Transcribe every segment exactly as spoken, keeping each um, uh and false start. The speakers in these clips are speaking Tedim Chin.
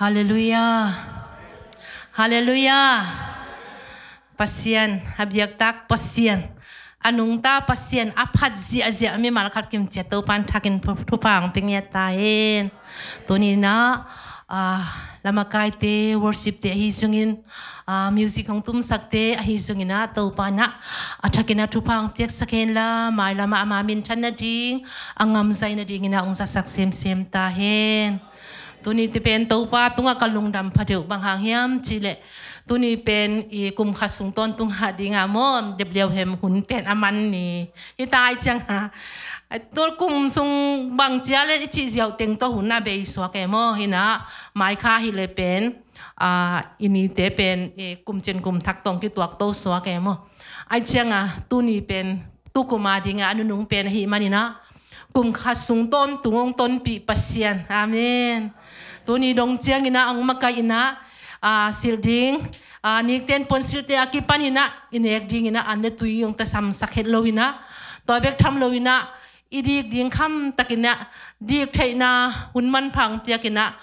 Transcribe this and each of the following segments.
Halleluiah. Halleluiah. Pasian, a biaktak Pasian, a nungta Pasian, a phat ziahziah mimal khat kim ciat Topan thakin thu-, thupha hong pia ngiat ta hen. Tuni-in ah, ah, lamakaite, worship-te ahi zongin, ah, music hong tumsakte ahi zongin ah, Topan ah a thakin ah thupha hong piaksak hen la, mailam ah ama minthan nading, a ngamzai nadingin ah hong zasak semsem ta hen. Tuni-te pen Topa tungah ka lungdam pha deuh, bang hang hiam cih leh tuni pen i kum khat sung tawntung a dingah maw, Bethlehem hun pen a man ni. Hi ta, ahih ciangin ah, tua kum sung bang ci a leh i cih ziau teng tawh hun a bei suak e maw. Hi-in ah mai kha hi leh pen, ah, i nite pen i kum cin kum thak tawh kituak to suak e maw. Ahih ciangin ah tuni pen tukum a dingah a nunung pen ahih manin ah, kum khat sung tawntung hong tonpih Pasian. Amen. Tuni dong ciangin ah hong makaih in ah, ah, silh ding, ah, nikten puansilhte a kipanin ah i nek dingin ah an le tui hong tasamsak het lo-in ah, tua bek tham lo-in ah i dik ding khamtakin ah, dik theihna hun manpha hong piakin ah,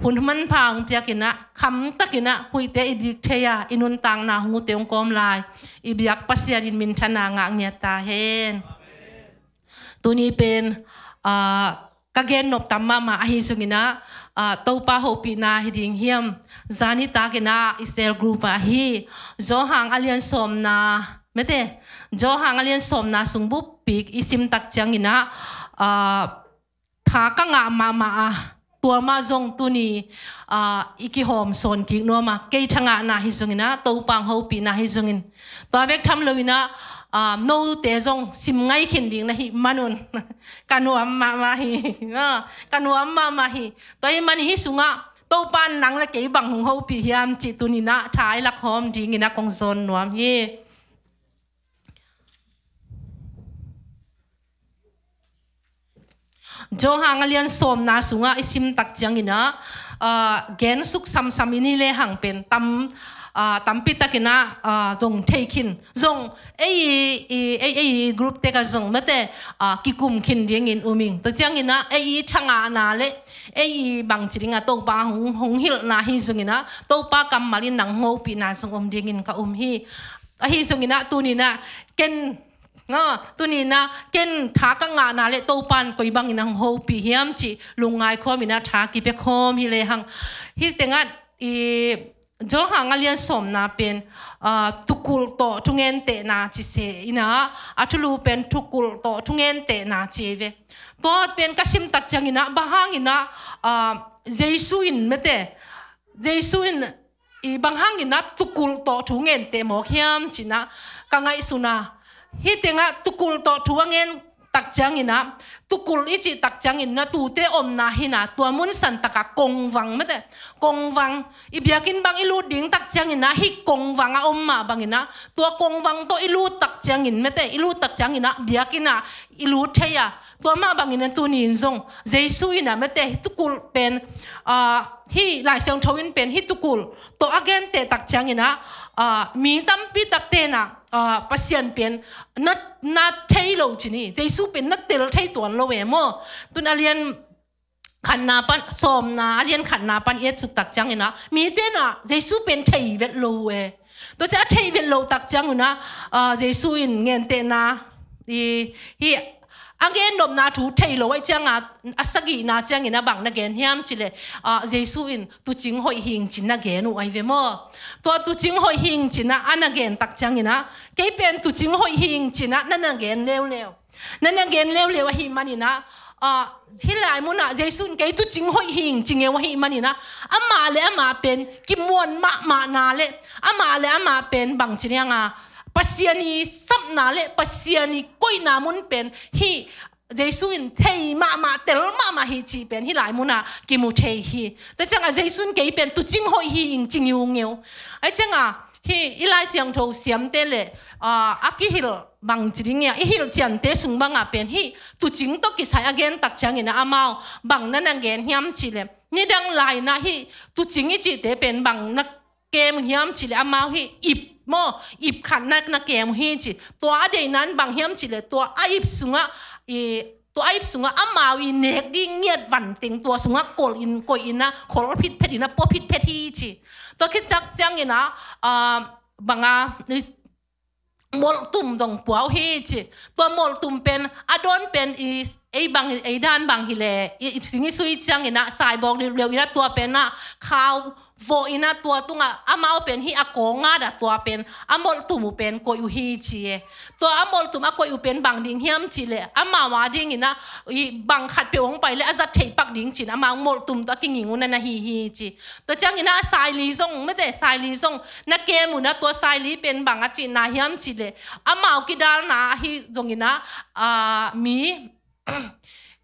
hun manpha hong piakin ah, khamtakin ah huihte i dik thei a, i nuntakna hong utte hong kawm lai i biak Pasian in minthanna ngah ngiat ta hen. Tuni pen, ah, ka gen nop tam mahmah ahi zongin ah, ah, Topa hopihna hi ding hiam? Zani takin ah i cell group ah hi, Johan a lian sawmna, mate, Johan a lian sawmna sung buppi i sim tak ciangin ah, ah, tha ka ngah mahmah a, tua mah zong tuni, ah, i kihawm sawn kik nuam a, kei tha ngahna hi zongin ah, Topa hong hopihna hi zongin, tua bek tham lo-in ah, ah, note zong sim ngai khin ding na hih manun ka nuam mahmah hi. Ah, ka nuam mahmah hi. Tua ahih manin hih sungah Topa in nang le kei bang hong hopih hiam cih tuni-in ah tha i lakhawm dingin ah kong zawn nuam hi. Johan a lian sawmna sungah i sim tak ciangin ah, ah, gen suk samsam i hi lehang pen tam, ah, tampi takin ah, ah, zong thei khin, zong ei i, ei, ei i group-te ka zong mate, ah, kikum khin dingin um ing. Tua ciangin ah ei i tha ngahna le ei i bangci dingin ah Topa hong, hong hilhna hi zongin ah, Topa kammal in nang hong hopihna zong om dingin ka um hi. Ahi zongin ah tuni-in ah ken, nga, tuni-in ah ken tha ka ngahna le Topa in koi bangin hong hopih hiam cih lungngai khawmin ah tha kipia khawm hi lehang, hih tengah i Johan a lian sawmna pen, ah, thukulh tawh thungentehna ci se in ah, a thulu pen thukulh tawh thungentehna ci ve. Tua pen ka sim tak ciangin ah, bang hangin ah, ah, Jesu in mate, Jesu in i bang hangin ah thukulh tawh thu ngenteh mawk hiam cih ah ka ngaihsun a. Hih tengah thukulh tawh thu a ngen tak ciangin ah, thukulh i cih tak ciangin ah tute omna hi-in ah, tua mun santak ah kongvang mate, kongvang, i biakinn bang i lut ding tak ciangin ah hih kongvang a om mah bangin ah, tua kongvang tawh i lut tak ciangin mate, i lut tak ciangin ah biakinn ah i lut thei a, tua mah bangin ah tuni-in zong Jesu in ah mate, thukulh pen, ah, hih Lai Siangtho in pen hih thukulh tawh a genteh tak ciangin ah, ah, mi tampi takte in ah, ah, Pasian pen na, na thei lo ci ni, Jesu pen na tel thei tuan lo e maw. Tu-in a lian khatna pan, sawmna a lian khatna pan i et suk tak ciangin ah, mite in ah Jesu pen thei vet lo uh e. Tua ciang a thei vet loh tak ciangun ah, ah, Jesu in ngentehna, i, hih a gen nopna thu thei lo ahih ciangin, a sagihna ciangin ah bang na gen hiam cih leh, ah, Jesu in tuucing hoih hi ing ci-in na gen uh ahi ve maw. Tua tuucing hoih hi ing ci-in ah a na gen tak ciangin ah, kei pen tuucing hoih hi ing ci-in ah na na gen leuleu. Na na gen leuleu ahih manin ah, ah, hih lai munah Jesu in kei tuucing hoih hi ing ci ngeu ahih manin ah, amah le amah pen kimuan mahmahna le, amah le amah pen bangci ding a, Pasian i sapna le Pasian i koihna mun pen hih Jesu in thei mahmah, tel mahmah hi cih pen hih lai munah kimu thei hi. Tua ciangah Jesu in kei pen tuucing hoih hi ing ci ngeungeu. Ahih ciangah hih i Lai Siangtho siamte le, ah, a kihilh bangci ding a, i hilh ciante sung bangah pen hih tuucing tawh kisai a gen tak ciangin ah amau bang na na gen hiam cih leh, nidang lai-in ah hih tuucing i cihte pen bang na kem uh hiam cih leh amau hih ip maw, ip khat na na kem uh hi ci. Tua a deihna in bang hiam cih leh tua a ip sungah i Tua a ip sungah amau i nek ding ngiat vanteng tua sungah kol in, koih in ah, khol phitphet in ah, pua phitphet hi ci. Tua khit tak ciangin ah, ah, bang a, i, molhtum dong pua uh hi ci. Tua molhtum pen, a dawn pen i, ei bang, ei dan bang hi leh, i, i sing i sui ciangin ah, saibawk liuliu in ah tua pen ah, khau vawh in ah tua tungah, amau pen hih a kawng ah tua pen, a molhtum uh pen koih uh hi ci e. Tua a molhtum a koih uh pen bang ding hiam cih leh, amau a dingin ah, i bang khat peuh hong pai leh a zat theih pak ding ci-in, amau molhtum tawh a kinging uh na na hi hi ci. Tua ciangin ah saili zong, mate, saili zong na kem un ah, tua saili pen bang a cihna hiam cih leh, amau kidalna ahi zongin ah, ah, mi,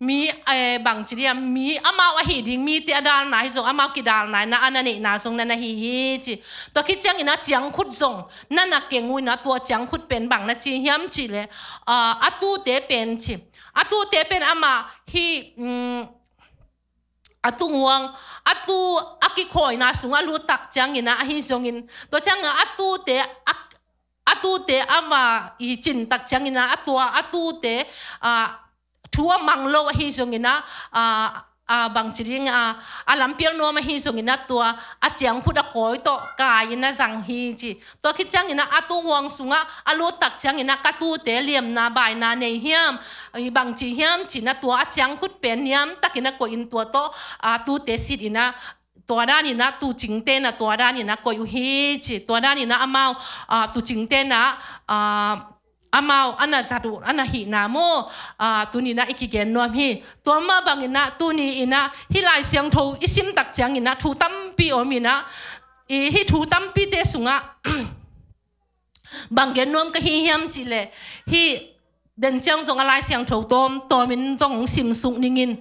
mi, eh, bang ci diam, mi amau ahi ding mite a dalna ahi zong, amau kidalna in ah a na neihna zong na na hi hi ci. Tua khit ciangin ah ciangkhut zong na na keng uh in ah, tua ciangkhut pen bang na ci hiam cih leh, ah, a tuute pen ci. A tuute pen amah hih, mm, a tunghuang, a tu a kikhawina sungah a lut tak ciangin ah, ahi zongin, tua ciangah a tuute, a, a tuute a va i cin tak ciangin ah, a tua, a tuute, ah, thu a mang lo ahi zongin ah, ah, ah, bang ci ding, ah, a lampial nuam ahi zongin ah, tua a ciangkhut a kawi tawh kai in ah zang hi ci. Tua khit ciangin ah, a tunghuang sungah a lut tak ciangin ah, ka tuute liamna baina nei hiam, i bang ci hiam ci-in ah, tua a ciangkhut pen niam takin ah koih in, tua tawh, ah, tuute sit in ah, tua danin ah tuucingte in ah, tua danin ah koih uh hi ci. Tua danin ah amau, ah, tuucingte in ah, ah, amau a na zat uh, a na hihna maw, ah, tuni-in ah i kigen nuam hi. Tua mah bangin ah, tuni-in ah hih Lai Siangtho i sim tak ciangin ah thu tampi om in ah, i, hih thu tampite sungah bang gen nuam ka hi hiam cih leh, hih den ciang zong a Lai Siangtho tawm, tawmin zong hong simsuk ning in,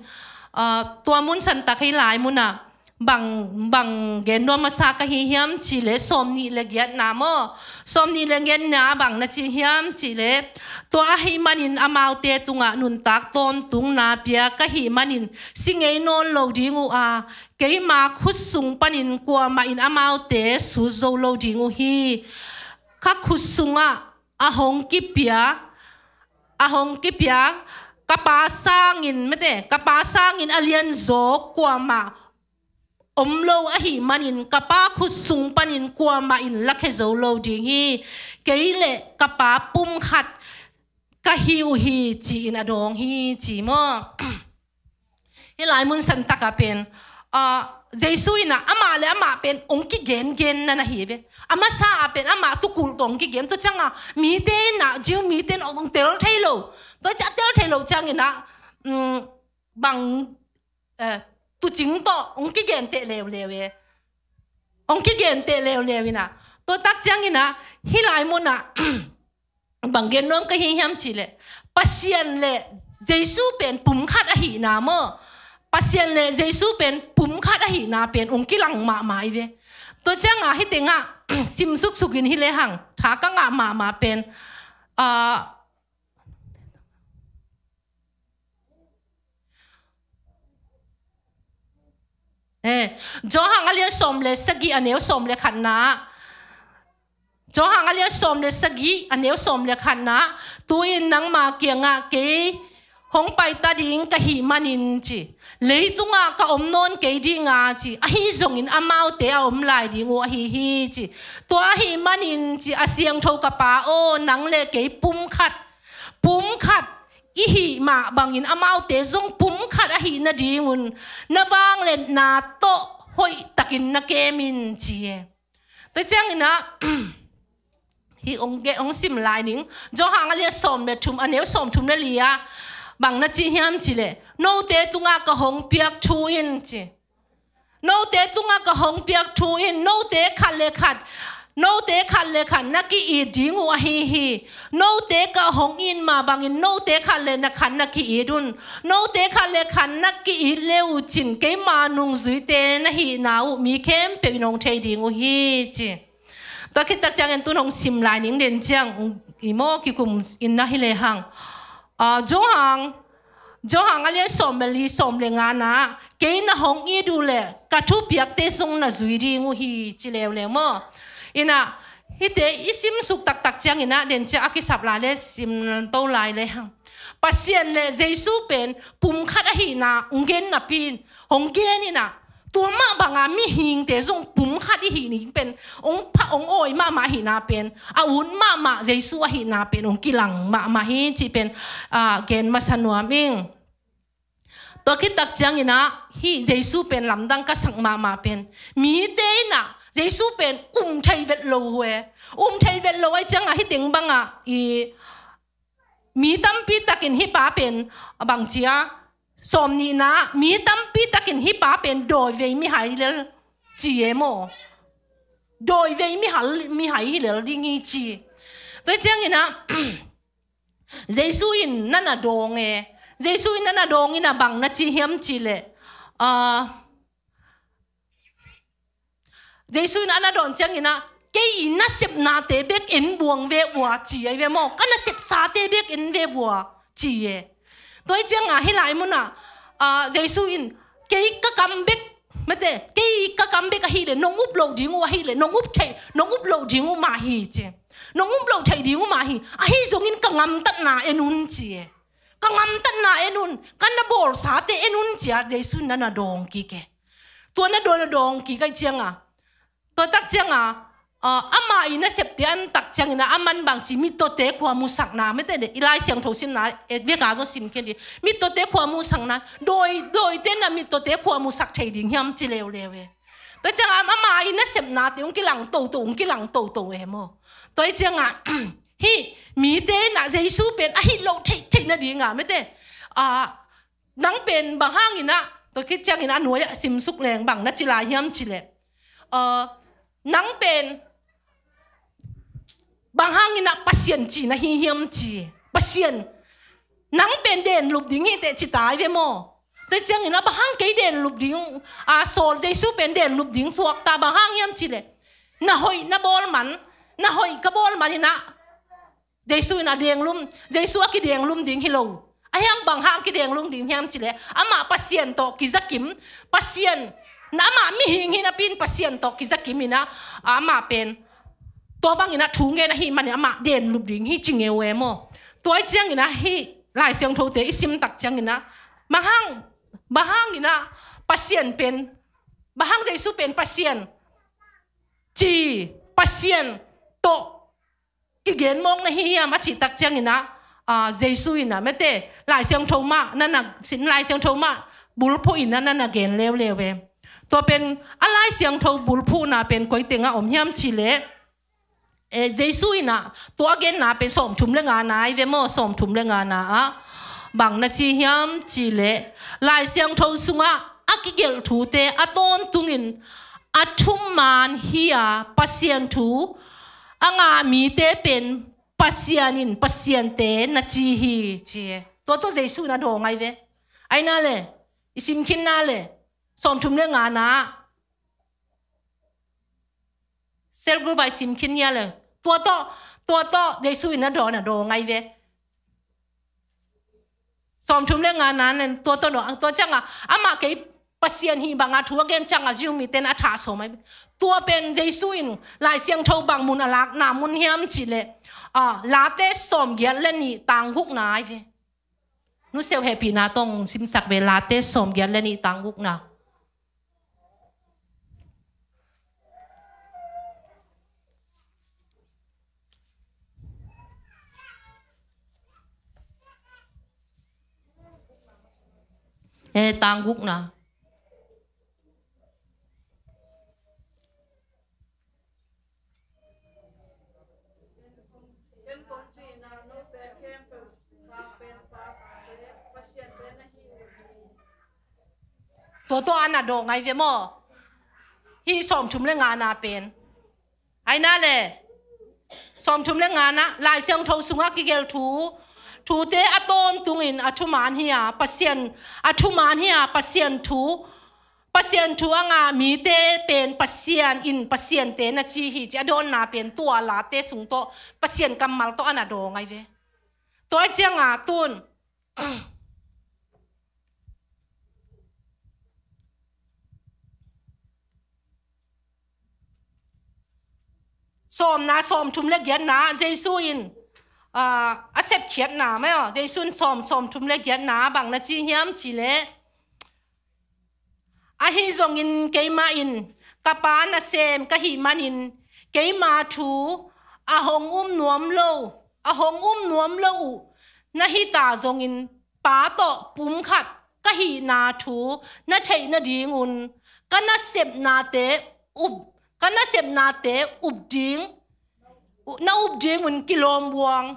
ah, tua mun san tak hih lai munah bang, bang gen nuam masa ka hi hiam cih leh, sawmnih le giatna maw, sawmnih le giatna bang na ci hiam cih leh, tua ahih manin amaute tungah nuntak tawntungna pia ka hih manin si ngei nawn lo ding uh a, keima khut sung panin kuamah in amaute sut zo lo ding uh hi. Ka khut sungah a hong kipia, a hong kipia ka Pa sangin, mate, ka Pa sangin a lianzaw kuamah om lo ahih manin, ka Pa khut sung panin kuamah in lakhia zo lo ding hi. Kei le ka Pa pumkhat ka hi uh hi, ci-in a dawng hi, ci maw. Hih lai mun san takah pen, ah, Jesu in ah amah le amah pen hong kigengen na na hi ve. A masa ah pen amah tukulh tawh hong kigen. Tua ciangah mite in ah, Jew mite in ah hong tel thei lo. Tua ciang a tel thei lo ciangin ah, mm, bang, eh, tuucing tawh hong kigen teh leuleu e. Hong kigen teh leuleu in ah. Tua tak ciangin ah, hih lai munah, bang gen nuam ka hi hiam cih leh, Pasian le Jesu pen pumkhat ahihna maw, Pasian le Jesu pen pumkhat ahihna pen hong kilang mahmah hi ve. Tua ciangah hih tengah simsuksuk in hi lehang, tha ka ngah mahmah pen, ah, eh, Johan a lian sawm le sagih, a neu sawm le khatna. Johan a lian sawm le sagih, a neu sawm le khatna. Tu-in nangma kiangah kei hong paita ding ka hih manin, ci, leitungah ka om nawn kei ding a, ci, ahi zongin amaute a om lai ding uh ahi hi, ci. Tua ahih manin, ci, a siangtho ka Pa aw, nang le kei pumkhat, pumkhat i hih mah bangin amaute zong pumkhat ahih nadingun na vangliatna tawh hoihtakin na kem in, ci e. Tua ciangin ah, hih hong ge-, hong sim lai ning. Johan a lian sawm le thum, a neu sawm thum le li ah, bang na ci hiam cih leh, note tungah ka hong piak thu in, ci. Note tungah ka hong piak thu in, note khat le khat, note khat le khat na ki-it ding uh ahi hi. Note ka hong it mah bangin note khat le na khat na ki-it un. Note khat le khat na ki-it le uh cin, keima nungzuite na hihna uh mi khempeuh in hong thei ding uh hi, ci. Tua khit tak ciangin tu-in hong sim lai ning, den ciang i maw, kikum in na hi lehang. Ah, Johan, Johan a lian sawm le li, sawm le ngana, kei na hong it uh leh ka thupiakte zong na zui ding uh hi, ci leuleu maw. In ah, hihte i simsuk taktak ciangin ah, den ciang a kisap lai leh sim to lai lehang. Pasian le Jesu pen pum khat ahihna hong gen napi in, hong gen in ah, tua mah banga mihingte zong pum khat i hih ding pen hong pha, hong awi mahmah ahihna pen, a ut mahmah Jesu ahihna pen hong kilang mahmah hi cih pen, ah, gen masa nuam ing. Tua khit tak ciangin ah hih Jesu pen lamdang ka sak mahmah pen, mite in ah Jesu pen um thei vet lo uh e. Um thei vet lo ahih ciangah hih teng bangah i mi tampi takin hih pa pen a bang ci a, sawm nihna, mi tampi takin hih pa pen dawivei mihai lel ci e maw. Dawivei mihal, mihai hi lel ding hi ci. Tua ciangin ah Jesu in na na dawng e. Jesu in na na dawng in ah bang na ci hiam cih leh, ah, Jesu in a na dawn ciangin ah, kei i nasepnate bek en buang ve ua ci ahi ve maw. Ka nasepsate bek en ve ua ci e. Tua hi ciangah hih lai munah, ah, Jesu in kei ka kam bek, mate, kei ka kam bek ahih leh nong up loh ding uh ahih leh, nong up thei, nong up loh ding uh mah hi ci. Nong up loh theih ding uh mah hi. Ahi zongin ka gamtatna en un ci e. Ka gamtatna en un, ka na bawlsate en un ci a Jesu in na na dawng kik e. Tua na dawn, na dawng kik ahih ciangah, tua tak ciangah, ah, amah i nasepte an tak ciangin ah, aman bang ci, mittawte khua musakna, mate de, i Lai Siangtho simna, eh, veka zong sim khin di. Mittawte khua musakna, dawi, dawite na mittawte khua musak thei ding hiam ci leuleu e. Tua ciangah amah i nasepnate hong kilang toto, hong kilang toto e maw. Tua hi ciangah hih mite in ah Jesu pen a hih loh theih, theih nadingah, mate, ah, nang pen bang hangin ah, tua khit ciangin a nuai ah simsuk leng bang na ci lai hiam cih leh, ah, nang pen bang hangin ah Pasian ci na hi hiam ci. Pasian, nang pen denlup ding hi teh ci ta ahi ve maw. Tua ciangin ah bang hang kei denlup ding, ah, Saul, Jesu pen denlup ding suak ta, bang hang hiam cih leh, na hoih na bawl man, na hoih ka bawl man in ah Jesu in a denglum, Jesu a kidenglum ding hi lo. A hiang bang hang kidenglum ding hiam cih leh, amah Pasian tawh kizakim, Pasian, na amah mihing hi napi in Pasian tawh kizakim in ah, amah pen tua bangin ah thu ngen ahih manin amah denlup ding hi ci ngeu e maw. Tua hi ciangin ah hih Lai Siangthote i sim tak ciangin ah, bang hang, bang hangin ah Pasian pen, bang hang Jesu pen Pasian ci, Pasian tawh kigen mawk na hi hiam a cih tak ciangin ah, ah, Jesu in ah, mate, Lai Siangtho mah na na, sin Lai Siangtho mah bulphuh in ah na na gen leuleu e. Tua pen a Lai Siangtho bulphuhna pen koi tengah om hiam cih leh, eh, Jesu in ah tua a genna pen sawmthum le ngana ahi ve maw, sawmthum le ngana ah bang na ci hiam cih leh, Lai Siangtho sungah a kigelh thute a tawntungin a thuman hi-a Pasian thu a ngah mite pen Pasian in Pasiante na ci hi ci e. Tua tawh Jesu in a dawng ahi ve. Ahi na le, i sim khin na le, sawmthum le ngana ah, cell group ah i sim khin ni a le, tua tawh, tua tawh Jesu in a dawng, a dawng ahi ve. Sawmthum le ngana nen tua tawh dawng, tua ciangah amah kei Pasian hi banga thu a gen ciangah Jew mite in a thah sawm ahi ve. Tua pen Jesu in Lai Siangtho bang mun a lakna mun hiam cih leh, ah, Late sawmgiat le nih tang gukna ahi ve. Nuseu hehpihna tawh simsak ve, Late sawmgiat le nih tang gukna. Eh, tang gukna. Tua tawh a na dawng ahi ve maw. Hih sawmthum le ngana pen, ahi na le, sawmthum le ngana, Lai Siangtho sungah kigelh thu, thute a tawntungin a thuman hi-a Pasian, a thuman hi-a Pasian thu, Pasian thu a ngah mite pen Pasian in Pasiante na ci hi ci a dawnna pen tua Late sung tawh Pasian kammal tawh a na dawng ahi ve. Tua ahi ciangah tun sawmna, sawmthum le giatna, Jesu in, a, a sepkhiatna mah aw, Jesu in sawm, sawm thum le giatna bang na ci hiam cih leh, ahi zongin keimah in ka Pa nasem ka hih manin keima thu a hong um nuam lo, a hong um nuam lo uh na hi ta zongin Pa tawh pumkhat ka hihna thu na theih nadingun ka nasepnate up, ka nasepnate up ding, na up dingun kilawmbuang,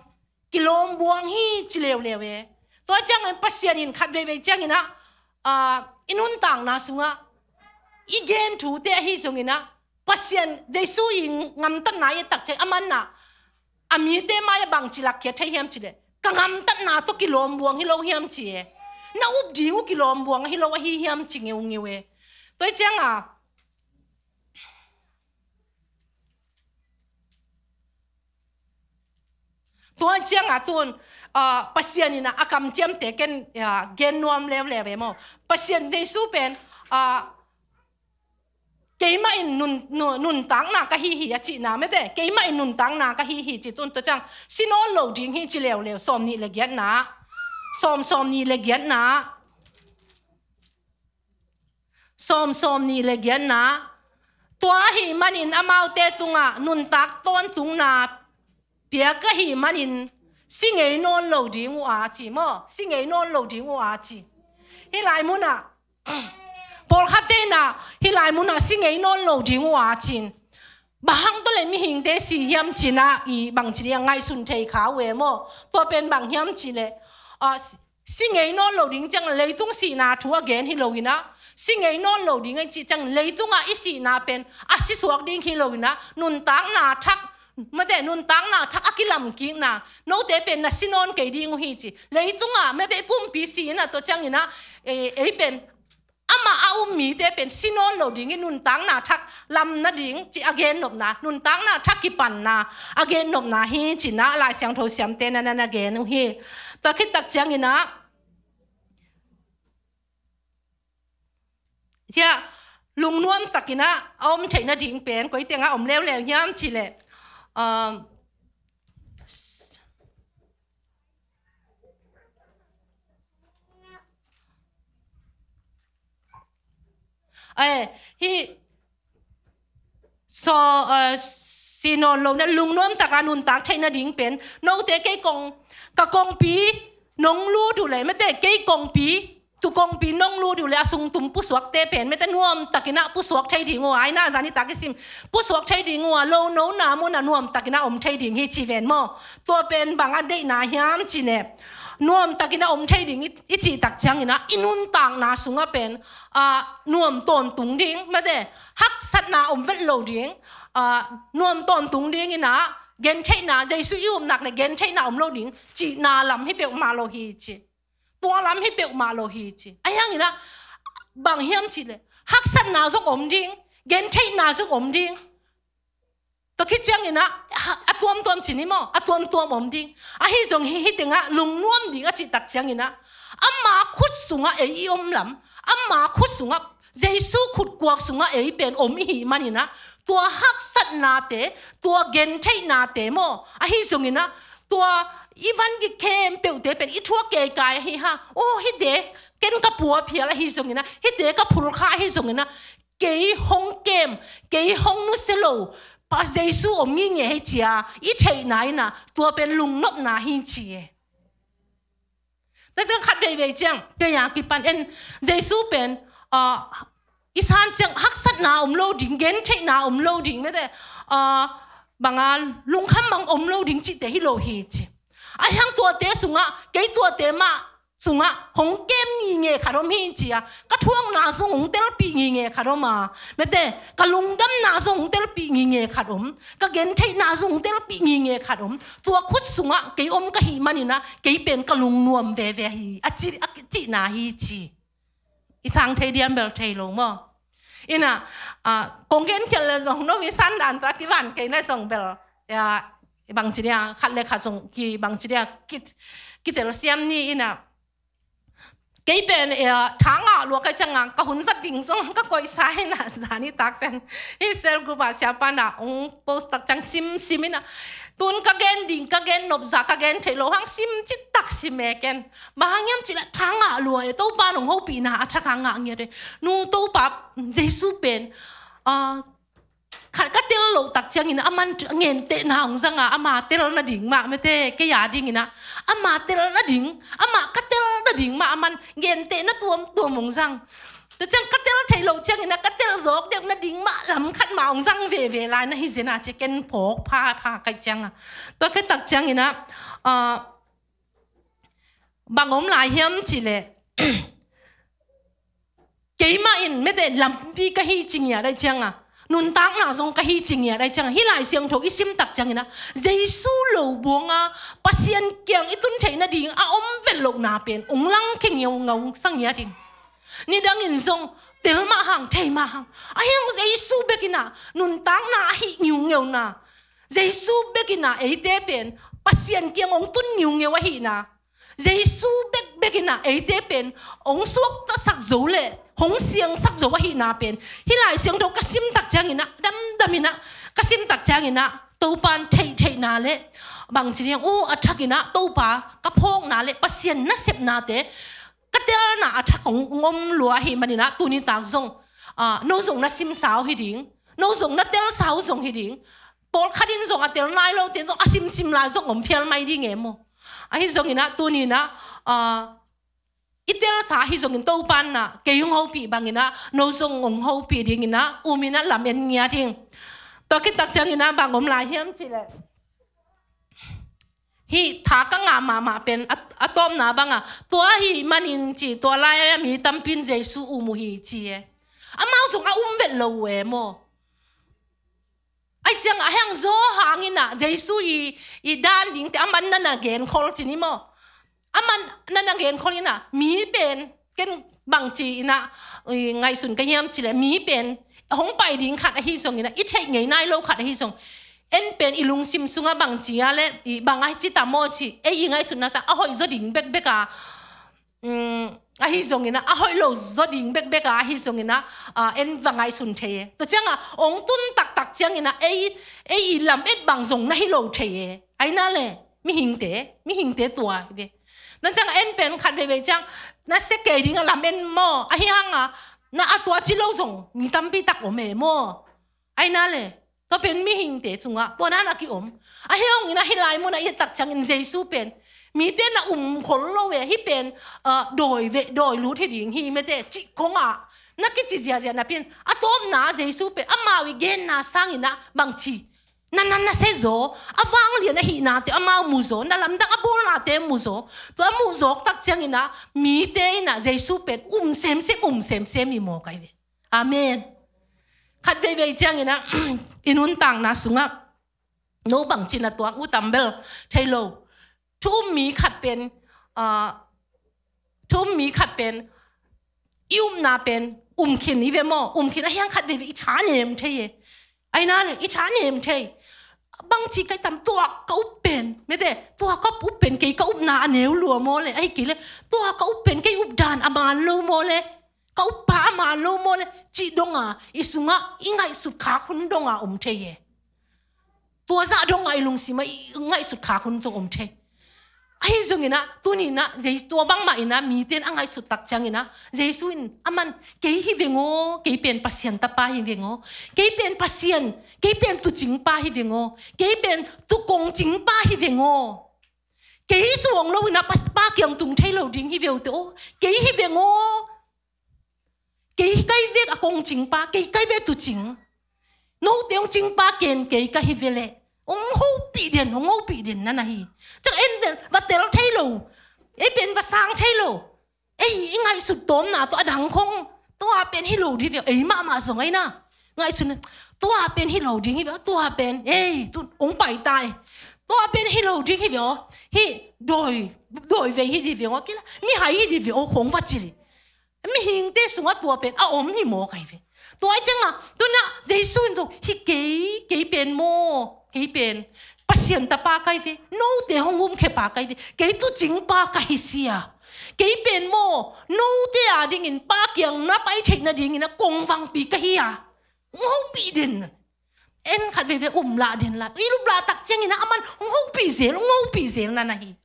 kilawmbuang hi ci leuleu e. Tua ciangin Pasian in khat veivei ciangin ah, ah, i nuntakna sungah i gen thute ahi zongin ah, Pasian Jesu i ngamtatna i et tak ciang a man ah a mite mai-ah bangci lakkhiat thei hiam cih leh, ka ngamtatna tawh kilawmbuang hi lo hiam ci e. Na up ding uh kilawmbuang hi lo ahi hiam ci ngeungeu e. Tua ciangah, tua ciangah tun, ah, Pasian in ah a kamciamte ken, ah, gen nuam leuleu e maw. Pasian Jesu pen, ah, keimah in nun, nun, nuntakna ka hi hi a cihna mete, keimah in nuntakna ka hi hi cih tun tua ciang si nawn lo ding hi ci leuleu, sawm nih le giatna, sawm, sawm nih le giatna, sawm, sawm nih le giatna. Tua ahih manin amaute tungah nuntak tawntungna pia ka hih manin si ngei nawn lo ding uh a ci maw, si ngei nawn lo ding uh a ci. Hih lai munah, pawlkhatte in ah hih lai munah si ngei nawn lo ding uh a ci-in, bang hang tawh leh mihingte si hiam ci-in ah i bangci ding a ngaihsun thei kha uh e maw. Tua pen bang hiam cih leh, ah, si, si ngei nawn lo ding ciang leitung sihna thu a gen hi lo in ah, si ngei nawn lo ding a cih ciang leitungah i sihna pen a si suak ding hi lo in ah, nuntakna thak, mate, nuntakna thak a kilamkikna, note pen na si nawn kei ding uh hi ci. Leitungah mate pumpi si in ah tua ciangin ah, eh, ei pen amah a um mite pen si nawn lo ding hi, nuntakna thak lam nading ci a gennopna, nuntakna thak kipanna a gennopna hi ci-in ah Lai Siangtho siamte na, na, na gen uh hi. Tua khit tak ciangin ah, hiah lungnuam takin ah a om theih nading pen koi tengah om leuleu hiam cih leh, um, eh, hih so, eh, si nawn lo na lungnuam taka nuntak theih nading pen, note kei kong, ka kongpi nong lut uh leh, mate, kei kongpi, tu kongpi nong lut uh leh a sung tum pusuakte pen, mate, nuam takin ah pusuak thei ding uh a, i na zani tak i sim, pusuak thei ding uh a, lo nona munah nuam takin ah om thei ding hi ci ven maw. Tua pen bang a deihna hiam cih leh, nuam takin ah om thei ding i, i cih tak ciangin ah i nuntakna sungah pen, ah, nuam tawntung ding, mate, haksatna om vet lo ding, ah, nuam tawntung ding in ah, gentheihna, Jesu i upna leh gentheihna om lo ding cihna lam hi peuhmah lo hi ci. Tua lam hi peuhmah lo hi ci. Ahi hangin ah, bang hiam cih leh, haksatna zong om ding, gentheihna zong om ding. Tua khit ciangin ah, ha, a tuamtuam ci ni maw, a tuamtuam om ding. Ahi zong hih, hih tengah lungnuam ding a cih tak ciangin ah, ama khut sungah ei i om lam, ama khut sungah, Jesu khutkuak sungah ei pen om i hih manin ah, tua haksatnate, tua gentheihnate maw, ahi zongin ah, tua i van gik khempeuhte pen i thuak keikai ahi ha. Oh, hihte ken ka pua phial ahi zongin ah, hihte ka phulkha ahi zongin ah, kei hong kem, kei hong nusia lo pa Jesu om ngitnget hi ci-a i theihna in ah, tua pen lungnopna hi ci e. Tua ciang khat veivei ciang, kei a kipan en, Jesu pen, ah, i san ciang haksatna om lo ding, gentheihna om lo ding, mate, ah, bang a lungkham mang om lo ding cihte hi lo hi ci. Ahi hang tuate sungah, kei tuate mah sungah hong kem ngitnget khat om hi ci-a, ka thuakna zong hong telpih ngitnget khat om a, mate, ka lungdamna zong hong telpih ngitnget khat om, ka gentheihna zong hong telpih ngitnget khat om. Tua khut sungah kei om ka hih manin ah, kei pen ka lungnuam veve hi, a ci, a cihna hi ci. I sang thei diam bel thei lo maw. In ah, ah, kong gen khial leh zong, no i san dan tawh a kivan kei na zong bel, ya, bangci dia, khat le khat zong ki, bangci dia, ki, kitelsiam ni in ah. Kei pen, eh, tha ngah lua ka hih ciangin ka hun zat ding zong ka koihsa hi a, zani tak ten. Hih cell group ah siapa in hong post tak ciang sim, sim in a. Tun ka gen ding, ka gen nop zah, ka gen theih loh hang sim citak sim e ken. Bang hang hiam cih leh tha ngah lua e, Topa in hong hopihna a thak a ngah ngiat e. Nu Topa, Jesu pen, ah, khat ka tel loh tak ciangin a man gentehna hong zang a, ama tel nading mah mete, kei a dingin a, ama tel nading, ama ka tel nading mah a man gentehna tuamtuam hong zang. Tua ciang ka tel theih loh ciangin a, ka tel zawk deuh nading mah lam khat mah hong zang veve lai na hi zen a ci, ken phawk pha, pha ka hih ciang a. Tua khit tak ciangin a, ah, bang om lai hiam cih leh, keimah in mete lampi ka hi ci ngiat ahih ciang a, nuntakna zong ka hi ci ngiat ahih ciang a, hih Lai Siangtho i sim tak ciangin a, Jesu lo buang a, Pasian kiang i tun theih nading a om vet lohna pen hong langkhia ngeungau sa ngiat ing. Nidangin zong tel mah hang, thei mah hang, ahi hang Jesu bek in a nuntakna ahih ngeungeuna, Jesu bek in a eite pen Pasian kiang hong tun ngeungeu ahihna, Jesu bekbek in a eite pen hong suaktasak zo le hong siangsak zo ahihna pen hih Lai Siangtho ka sim tak ciangin a, damdam in a ka sim tak ciangin a, Topa in theihtheihna le bangci ding, uh, a thak in a Topa ka phawkna le Pasian nasepnate ka telna a thak hong om lua ahih manin a, tuni tak zong, ah, no zong na simsa uh hi ding, no zong na telsa uh zong hi ding, pawlkhat in zong a tel nai lote zong a simsim lai zong om phial mai ding e maw. Ahi zongin a, tuni in a, ah, i telsa ahi zongin Topa in a kei hong hopih bangin a, no zong hong hopih dingin a um in a lam en ngiat ing. Tua khit tak ciangin a bang om lai hiam cih leh, hih tha ka ngah mahmah pen a, a tawpna bang a, tua ahih manin ci, tua lai a mi tampi in Jesu um uh hi ci e. Amau zong a um vet lo uh e maw. Ahih ciang a heng zaw hangin a, Jesu i, i dan dingte a man na na genkhol ci ni maw. A man na na genkhol in a, mi pen, ken bangci in a, i, ngaihsun ka hiam cih leh, mi pen hong pai ding khat ahi zongin a, i theih ngei nai lo khat ahi zong, en pen i lungsim sungah bangci a le, i bang a ci ta maw ci, ei i ngaihsutna sang a hoih zaw ding bekbek a, um, ahi zongin a, a hoih lo zaw ding bekbek a, ahi zongin a, ah, en va ngaihsun thei e. Tua ciang a, hong tun taktak ciangin a, ei, ei i lam et bang zong na hi lo thei e. Ahi na le, mihingte, mihingte tua hi ve. Tua ciang a en pen khat veivei ciang, na sia kei ding a lam en maw, ahi hang a, na a tua ci lo zong, mi tampi tak om e maw. Ahi na le, tua pen mihingte sungah tua dan a kiom. Ahi hangin a hih lai mun a i et tak ciangin Jesu pen mite na um khol lo e, hih pen, ah, dawi ve, dawi lut hi ding hi mete cih khong a na kici ziahziah napi in, a tawpna Jesu pen amau i genna sangin a bangci, na na na sia zaw, a vanglian ahihnate amau mu zaw, na lamdang a bawlnate mu zaw. Tua a muh zawk tak ciangin a mite in a Jesu pen um semsem, um semsem hi maw kai ve. Amen. Khat veivei ciangin a, i nuntakna sungah no bangci na tuak uh tam bel thei lo. Thu um mi khat pen, ah, thu um mi khat pen, i upna pen um khin hi ve maw. Um khin ahi hang khat veivei i tha nem thei e. Ahi na le, i tha nem thei. Bangci kai tam, tua ka up pen, mete, tua ka up pen kei ka upna a neu lua maw le, ahi kei le, tua ka up pen kei up dan a man lo maw le, ka up pa a man lo maw le, cih dong a, i sungah i ngaihsut khak hun dong a om thei e. Tua zah dong a i lungsim ah i ngaihsut khak hun zong om thei. Ahi zongin a, tuni in a, Jesu, tua bangmah in a, mite in a ngaihsut tak ciangin a, Jesu in a man, kei hi veng aw, kei pen Pasian tapa hi veng aw, kei pen Pasian, kei pen tuucing pa hi veng aw, kei pen tuukong cing pa hi veng aw. Kei suang lo in a, pas-, pa kiang tung thei lo ding hi ve uh teh aw, kei hi veng aw. Kei kai ve a kongcing pa, kei kai ve tuucing. Note hong cing pa ken kei ka hi ve leh, hong hopih den, hong hopih den na na hi. Ciang en pen va tel thei lo, ei pen va sang thei lo, ei i ngaihsut tawmna tawh a dang khong, tua pen hi lo ding hi ve, ei mahmah zong ahi na. Ngaihsut na, tua pen hi lo ding hi ve, tua pen, ei, tu hong pai ta e. Tua pen hi lo ding hi ve aw, hi dawi, dawi vei hi ding ve aw, kila, mihai hi ding ve aw, khong va ci leh. Mihingte sungah tua pen a om hi maw kai ve. Tua ahih ciangin a, tu in a Jesu in zong, hi kei, kei pen maw, kei pen Pasian tapa kai ve, note hong umkhia pa kai ve, kei tuucing pa ka hi sia. Kei pen maw, note a dingin Pa kiang na pai theih nadingin a kongvangpi ka hi a, hong hopih den. En khat veivei um lah den la. I um lah tak ciangin a aman hong hopih zel, hong hopih zel na na hi.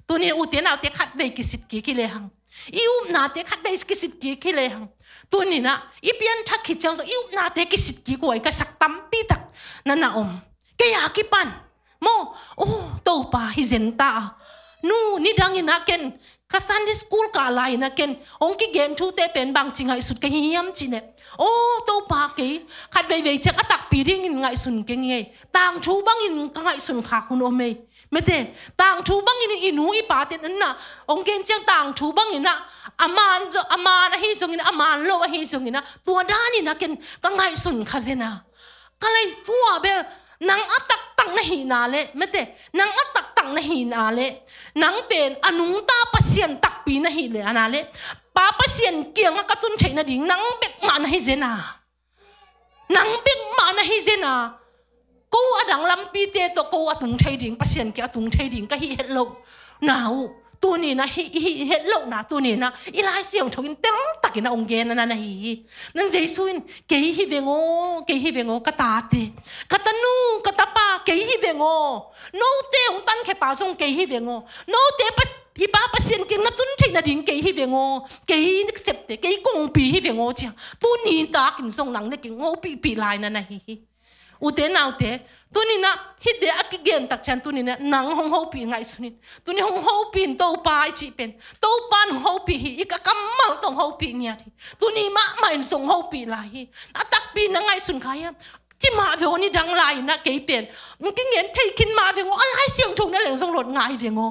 Tuni-in ute naute khat vei kisit kik hi lehang, i upnate khat vei kisit kik hi lehang, tuni-in a i pianthak khit ciang zong i upnate kisit kik huai ka sak tampi tak na na om. Kei a kipan maw, oh, Topa hi zen ta a. Nu, nidangin a ken ka Sunday school kah lai-in a ken hong kigen thute pen bangci ngaihsut ka hi hiam cih leh, oh, Topa, kei khat veivei ciang a takpi dingin ngaihsun keng hi ei. Tangthu bangin ka ngaihsun khak hun om ei. Mete, tangthu bangin i nu i pate na hong gen ciang tangthu bangin a, a man zo-, a man ahi zongin, a man lo ahi zongin a, tua danin a ken ka ngaihsun kha zen a. Ka lei tua bel, nang a taktak na hihna leh, mete, nang a taktak na hihna leh, nang pen a nungta Pasian takpi na hih leh, a na leh, Pa Pasian kiangah ka tun theih nading nang bek mah na hi zen a. Nang bek mah na hi zen a. Ko a dang lampite tawh ko a tung thei ding, Pasian kiang a tung thei ding ka hih het loh na uh. Tuni-in a hih, hih het lohna, tuni-in a i Lai Siangtho in teltakin a hong gen a na na hi hi. Nang Jesu in, kei hi veng aw, kei hi veng aw, ka tate, ka tanu, ka tapa, kei hi veng aw. Note hong tankhia pa zong kei hi veng aw. Note pas-, i Pa Pasian kiang na tun theih nading kei hi veng aw. Kei septe, kei kongpi hi veng aw ci a. Tuni takin zong nang le kei hong hopihpih lai na na hi hi. Ute naute, tuni-in a hihte a kigen tak ciang tuni-in a nang hong hopih ngaihsun in. Tuni hong hopih in Topa i cih pen, Topa in hong hopih hi, i ka kammal tawh hong hopih ngiat hi. Tuni mahmah in zong hong hopih lai hi. A takpi na ngaihsun kha hiam? Ci mah veng aw, nidang lai-in a kei pen, kingen thei khin mah veng aw, a Lai Siangtho na leng zong lot ngai veng aw.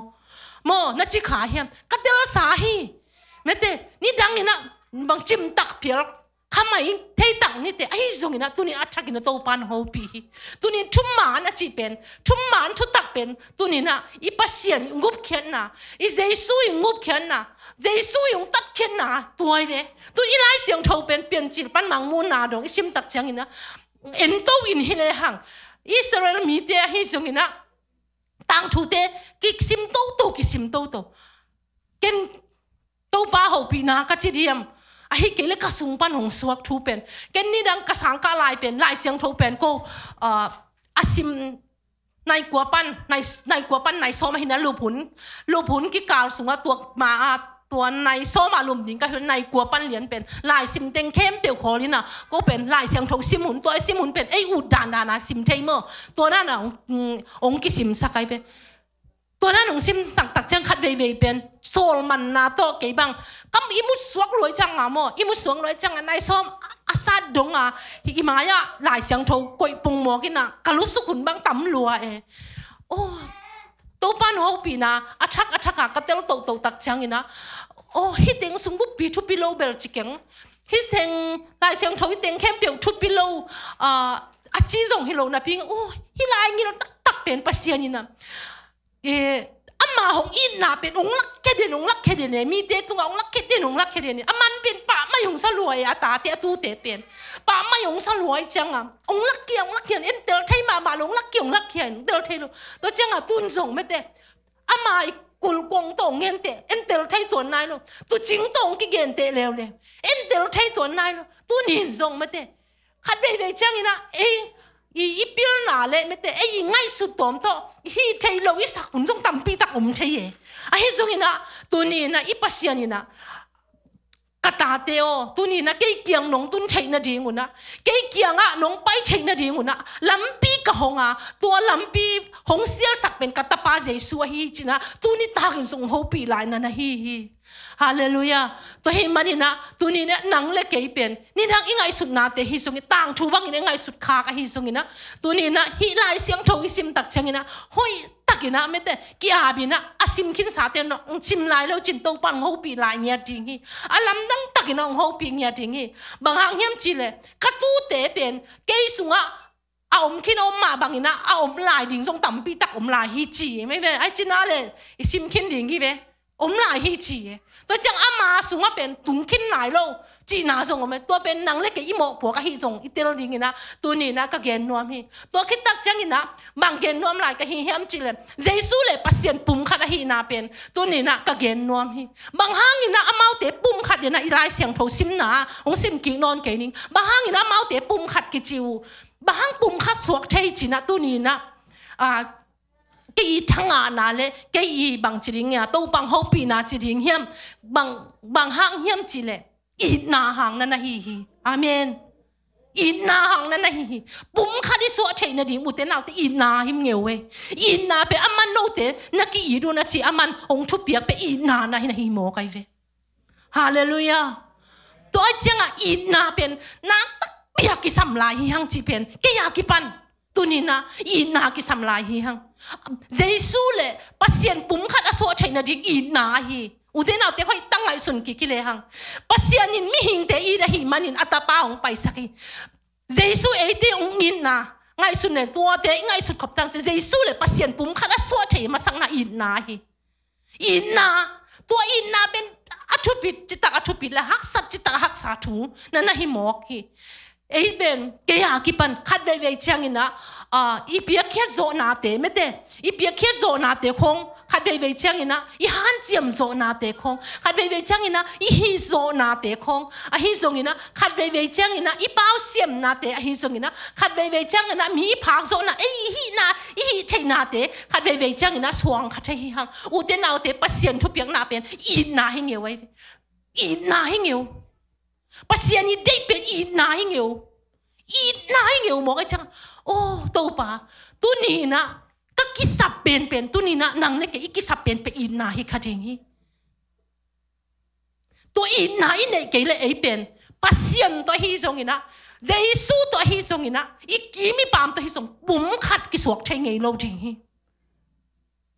Maw, na ci kha hiam? Ka telsa hi. Mete, nidangin a bang cimtak phial kha mai thei tak nite, ahi zongin a tuni a thakin a Topa in hong hopih hi. Tuni thuman a cih pen, thuman thutak pen, tuni-in a i Pasian i gupkhiatna, i Jesu i gupkhiatna, Jesu i hong tatkhiatna tua hi ve. Tuni i Lai Siangtho pen Piancil pan Mangmuhna dong i sim tak ciangin a, en to in hi lehang, Israel mite ahi zongin a, tangthute kisim toto, kisim toto. Ken Topa hopihna ka ci diam? Ahi kei leh ka sung pan hong suak thu pen, ken nidang ka sang kah lai pen Lai Siangtho pen ko, ah, a sim nai kua pan, nai, nai kua pan nai sawm ahi na, luphun, luphun kikal sungah tua ma a, tua nai sawm a lum ding ka hi, nai kua pan lian pen lai sim teng khempeuh khawl in a, ko pen Lai Siangtho sim hun, tua i sim hun pen ei ut dandan a sim thei maw? Tua dan a hong, mm, hong kisimsak ahi ve. Tua dan hong simsak tak ciang khat veivei pen sawlmanna tawh kei bang kam i mut suak luai ciang a maw, i mut suak luai ciang a nai sawm a sat dong a, hih i mai-ah Lai Siangtho koih pongmawk in a, ka lusuk hun bang tam lua e. Oh, Topa in hong hopihna a thak a thak a ka tel toto tak ciangin a, oh, hih teng sung buppi thupi lo bel ci keng. Hih seng Lai Siangtho hih teng khempeuh thupi lo, ah, a ci zong hi lo napi-in, oh, hih lai ngil taktak pen Pasian in a, eh, ama hong itna pen hong lakkhia den, hong lakkhia den e, mite tungah hong lakkhia den, hong lakkhia den e. A man pen pahmai hong sa lua e, a tate a tute pen pahmai hong sa lua e ciang a, hong lakkhia, hong lakkhia, en tel thei mahmah lo, hong lakkhia, hong lakkhia, hong tel thei lo. Tua ciang a tun zong mete, ama i kulkuang tawh hong gente, en tel thei tuan nai lo. Tuucing tawh hong kigente leuleu, en tel thei tuan nai lo. Tuni in zong mete, khat veivei ciangin a, ei, i, i pilna le mete, ei i ngaihsut tawm tawh hih theih loh i sak hun zong tampi tak om thei e. Ahi zongin a, tuni in a, i Pasian in a, ka tate aw, tuni in a kei kiang nong tun theih nading un a, kei kiangah nong pai theih nading un a lampi ka hong a, tua lampi hong sialsak pen ka tapa Jesu ahi ci-in a, tuni takin zong hopih lai na na hi hi. Halleluiah. Tua hih manin a, tuni in a nang le kei pen nidang i ngaihsutnate hi zongin, tangthu bangin i ngaihsut khak ahi zongin a, tuni in a hih Lai Siangtho i sim tak ciangin a, hoih takin a mete, ki-ap in a, a sim khinsate nong sim lai lo cin Topa in hong hopih lai ngiat ding hi. A lamdang takin a hong hopih ngiat ding hi. Bang hang hiam cih leh, ka tute pen kei sungah a om khin a om mah bangin a, a om lai ding zong tampi tak om lai hi ci mai ve. Ai cina le i sim khin ding hi ve. Om lai hi ci e. Tua ciang ama sungah pen tung khin nai lo cihna zong om e. Tua pen nang le kei i mawhpuak ahi zong i tel dingin ah tuni-in ah ka gen nuam hi. Tua khit tak ciangin ah bang gen nuam lai ka hi hiam cih leh Jesu le Pasian pum khat ahihna pen tuni-in ah ka gen nuam hi. Bang hangin ah amaute pum khat in ah i Lai Siangtho simna ah hong sim kik nawn kei ning. Bang hangin ah amaute pum khat kici uh. Bang hang pum khat suak thei ci-in ah tuni-in ah, ah, kei i thangahna le kei i bang ci ding hia, Topa hong hopihna ci ding hiam, bang, bang hang hiam cih leh itna hang na na hi hi. Amen. Itna hang na na hi hi. Pum khat i suah theih nading, ute naute, itna hi ngeu e. Itna pen aman note na ki-it un a ci, aman hong thupiak pen itna na hi, na hi mawk ai ve. Halleluiah. Tua ciangah itna pen na takpi a kisam lai hi hang cih pen kei a kipan tuni-in ah itna kisam lai hi hang. Jesu le Pasian pum khat a suah theih nading itna ahi. Ute naute, hoih tak ngaihsun kik hi lehang, Pasian in mihingte it ahih manin a tapa hong paisak hi. Jesu eite hong itna ngaihsun leng tuate i ngaihsut khop tak ciang Jesu le Pasian pum khat a suah theih masakna itna ahi. Itna, tua itna pen a thupit citak a thupit le haksat citak a haksa thu na na hi mawk hi. Ei pen kei a kipan khat veivei ciangin ah, ah, i piakkhiat zawhnate, mete, i piakkhiat zawhnate khong, khat veivei ciangin ah i hanciam zawhnate khong, khat veivei ciangin ah i hih zawhnate khong, ahi zongin ah khat veivei ciangin ah i pausiamnate, ahi zongin ah khat veivei ciangin ah mi i phak zawhna, ei i hihna, i hih theihnate khat veivei ciangin ah suang kha thei hi hang. Ute naute, Pasian thupiakna pen itna hi ngeu ai ve. Itna hi ngeu. Pasian i deih pen itna hi ngeu. Itna hi ngeu mawk ai ciang, oh Topa, tuni-in ah ka kisap penpen, tuni-in ah nang le kei i kisap penpen itna hi kha ding hi. Tua itna i neih kei leh ei pen Pasian tawh ahi zongin ah, Jesu tawh ahi zongin ah, i kim i pam tawh ahi zong pum khat kisuak thei ngei lo ding hi.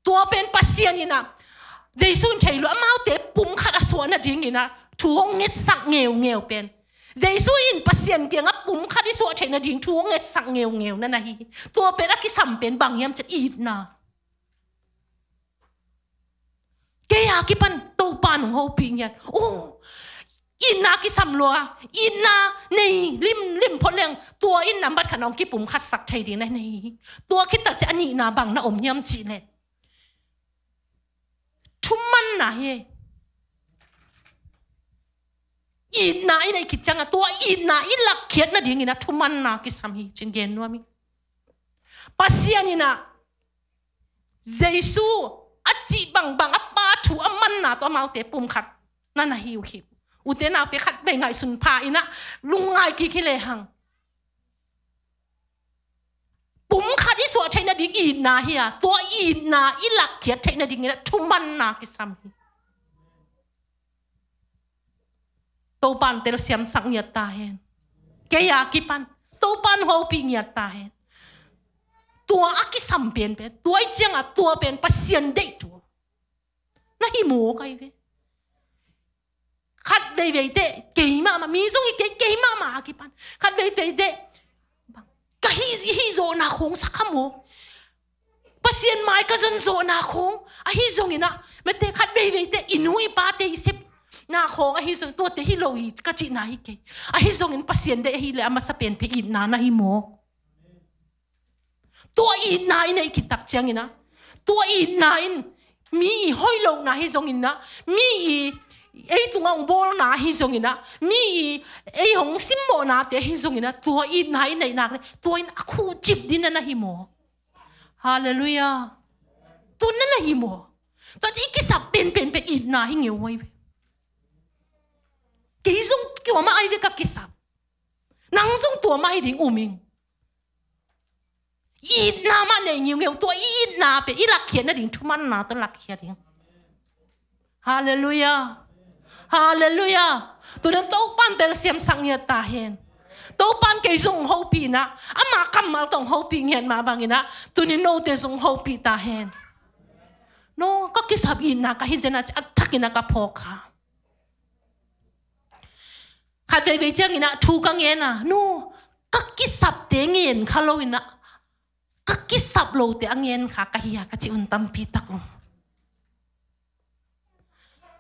Tua pen Pasian in ah, Jesu in thei lo, amaute pum khat a suah nadingin ah thu hong ngetsak ngeungeu pen, Jesu in Pasian kiangah pum khat i suah theih nading thu hong ngetsak ngeungeu na na hi. Tua pen a kisam pen bang hiam cih leh itna. Kei a kipan Topa in hong hopih ngiat. Oh, itna kisam lua, itna nei limlim phot leng tua in nambat khat hong kipum khatsak thei ding na nei hi. Tua khit tak ciang a nihna bang na om hiam cih leh, thumanna hi. Itna i neih khit ciangah tua itna i lakkhiat nadingin ah thumanna kisam hi cih gen nuam hi. Pasian in ah Jesu a cih bangbang, a Pa thu a manna tawh amaute pum khat na na hi uh hi. Ute naute, khat vei ngaihsun pha in ah lungngai kik hi lehang, pum khat i suah theih nading itna hi a, tua itna i lakkhiat theih nadingin ah thumanna kisam hi. Topa in telsiamsak ngiat ta hen. Kei a kipan Topa in hopih ngiat ta hen. Tua a kisam penpen, tua i ciangah tua pen Pasian deih thu na hi mawk ai ve. Khat veivei teh kei mahmah, mi zong hi kei, kei mahmah a kipan. Khat veivei teh ka hih, hih zawhna khong sa kha mawk. Pasian mai ka zon zawhna khong ahi zongin ah, mete, khat veivei teh i nu i pate i sepna khong ahi zong, tuate hi lo hi ka cihna hi kei. Ahi zongin Pasian deih ahih leh a masa penpen itna na hi mawk. Tua itna i neih khit tak ciangin ah, tua itna in mi i hoih lohna hi zongin ah, mi i ei tungah hong bawlna hi zongin ah, mi i ei hong simmawhnate hi zongin ah, tua itna i neih nak leh tua in a khuhcip ding na na hi mawk. Halleluiah. Tua na na hi mawk. Tua ci i kisap penpen pen itna hi ngeu ai ve. Kei zong kua mah ai ve ka kisap. Nang zong tua mah hi ding um ing. Itna mah nei ngiungeu, tua i itna pen i lakkhiat nading thumanna tawh lakkhiat ding. Halleluiah. Halleluiah. Tuni-in Topa in telsiamsak ngiat ta hen. Topa in kei zong hopih in ah, ama kammal tawh hopih ngiat mah bangin ah, tuni-in note zong hopih ta hen. No, ka kisap itna ka hi zen a, a thakin ah ka phawk kha. Khat veivei ciangin ah thu ka ngen a, nu, ka kisapte ngen kha lo in ah, ka kisap lote a ngen kha ka hi a ka cih hun tampi tak om.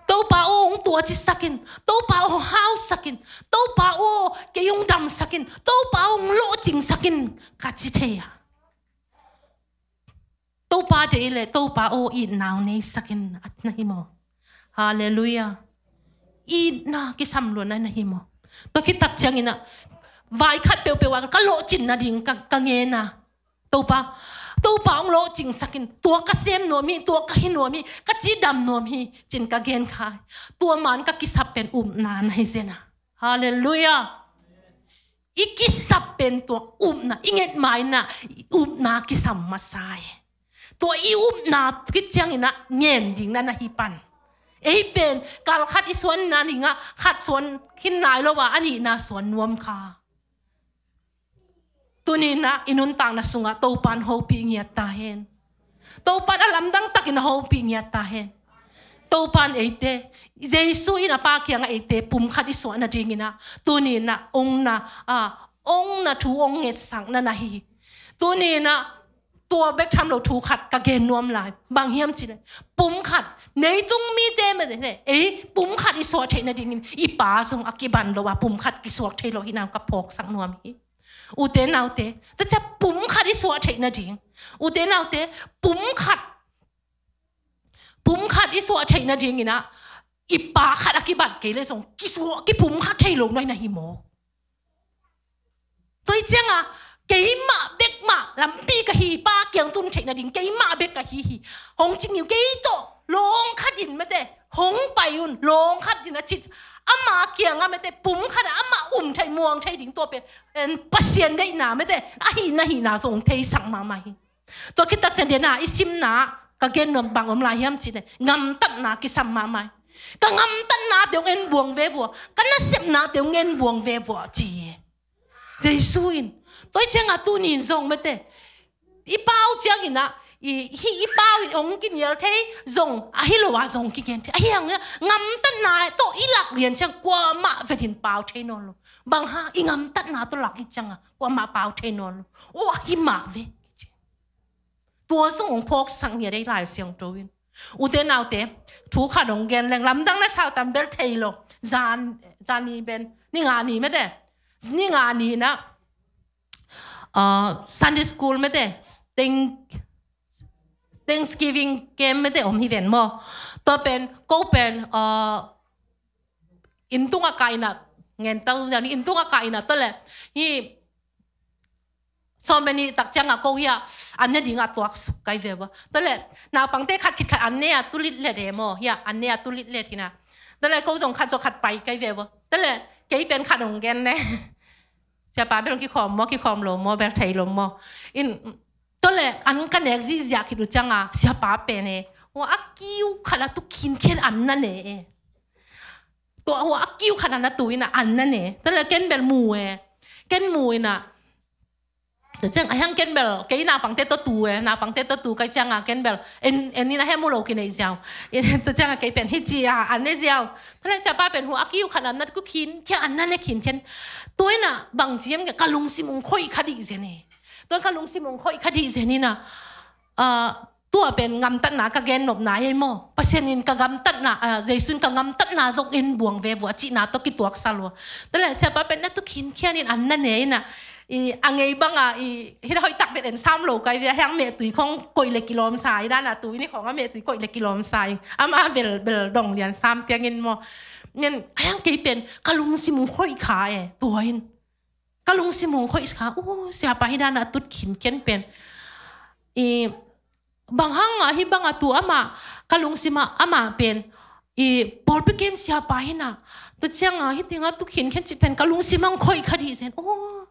Topa aw, hong tuacisak in. Topa aw, hong hausak in. Topa aw, kei hong damsak in. Topa aw, hong lawhcingsak in, ka ci thei a. Topa deih leh Topa aw, itna hong neisak in, a na hi maw? Halleluiah. Itna kisam lua na hi maw? Tua khit tak ciangin ah, vai khat peuhpeuh ah ka lawhcin nading ka, ka ngen a. Topa, Topa hong lawhcingsak in, tua ka sem nuam hi, tua ka hi nuam hi, ka cidam nuam hi, ci-in ka gen kha hi. Tua ma-in ka kisap pen upna na hi zen a. Halleluiah. I kisap pen tua upna, i nget ma-in ah upna kisam masa hi. Tua i upna khit ciangin ah ngen ding na na hi pan. Ei pen, kal khat i suan nading ah, khat suan khin nai lo a, a nihna suan nuam kha. Tuni-in ah i nuntakna sungah Topa'n hopih ngiat ta hen. Topa'n a lamdang takin a hopih ngiat ta hen. Topa'n eite, Jesu in a Pa kiangah eite pumkhat i suah nadingin ah, tuni-in ah hong na, ah, hong na thu hong ngetsak na na hi. Tuni-in ah tua bek tham lo thu khat ka gen nuam lai. Bang hiam cih leh, pumkhat, leitung mite mah te, ei pumkhat i suah theih nadingin i Pa zong a kiban lo a, pumkhat kisuak thei lo hi nang ka phawksak nuam hi. Ute naute, tua ciang pumkhat i suah theih nading. Ute naute, pumkhat, pumkhat i suah theih nadingin ah, i Pa khat a kibat kei leh zong kisuah, kipumkhat thei lo nuai na hi maw? Tua hi ciangah, keimah bek mah lampi ka hi, Pa kiang tun theih nading keimah bek ka hi hi. Hong ci ngiu, kei tawh lawng khat in mate, hong pai un, lawng khat in a ci. Ama kiangah mate, pumkhat ah amah um thei, muang thei ding tua pen, en, Pasian deihna mate, a hihna hihna zong theisak mahmah hi. Tua khit tak ciang dena i simna ka gen nuam bang om lai hiam cih leh, ngamtatna kisam mahmah hi. Ka ngamtatnate hong en buang ve vua, ka nasepnate hong en buang ve vua ci hi. Jesu in. Tua hi ciangah tuni-in zong mate, i pau ciangin ah, i, hi, i pau in hong kinial thei zong, a hi lo a zong kigen thei. Ahi hangin ah, ngamtatna tawh i lak lian ciang kuamah vetin pau thei nawn lo. Bang hang, i ngamtatna tawh lak i ciangah kuamah pau thei nawn lo. Aw, ahi mah ve. Tua zong hong phawksak ngiat ei Lai Siangtho in. Ute naute, thu khat hong gen leng, lamdang na sa uh tam bel thei lo. Zan, zan ni pen, ni nga ni mate. Ni nga ni-in ah, ah, Sunday school mate, Thank-, Thanksgiving camp mate om hi ven maw. Tua pen, ko pen, ah, inn tungah kah in ah, ngen tau zia ni, inn tungah kah in ah, tua leh, hi, so many tak ciangah ko hi-ah, an ne dingah tuaksuk kai ve vua. Tua leh, naupangte khat khit khat an ne-ah tu litlet e maw, hi-ah, an ne-ah tu litlet hi-in ah. Tua leh, ko zong khat zong khat pai kai ve vua. Tua leh, kei pen khat hong gen ne. Siapa bel hong kikhawm maw, kikhawm lo maw, bel thei lo maw. In, tua leh, an ka nek zihziah khit uh ciangah, siapa pen e, hua a kiu khat ah tu khinkhian an na ne e. Tua hua a kiu khat ah na tu in ah an na ne. Tua leh ken bel mu e. Ken mu in ah. Tua ciang a hiang ken bel, kei naupangte tawh tu e, naupangte tawh tu kai ciangah ken bel, en, en in ah he mu lo kinei ziau. Tua ciangah kei pen hi ci a, an ne ziau. Tua leh siapa pen hua a kiu khat ah na tu khinkhian an na ne khinkhian. Tua in ah bang ci hiam, ka lungsim hong khoih kha dih zen e. Tua in ka lungsim hong khoih kha dih zen in ah, ah, tua pen ngamtatna ka gen nopna hi maw. Pasian in ka ngamtatna, ah, Jesu in ka ngamtatna zong en buang ve vua cihna tawh kituak sa lua. Tua leh siapa pen na tu khinkhian in an na ne in ah, i, a ngei bangah, i, hi na hoih tak bel en sam lo kai ve, hiang mehtui khong koih leh kilawm sa, hi dan ah tu in i khong a mehtui koih leh kilawm sa, i, amah bel, bel dong lian sam tiangin maw. Ngen, a hiang kei pen, ka lungsim hong khoih kha e, tua in. Ka lungsim hong khoih kha, uh, siapa hi dan ah tut khinkhian pen. I, bang hang ah, hi bang ah tu amah, ka lungsim ah amah pen, i, pawlpi kem siapa hi-in ah. Tua ciangah, hi tengah tu khinkhian cih pen, ka lungsim ah hong khoih kha dih zen. Oh,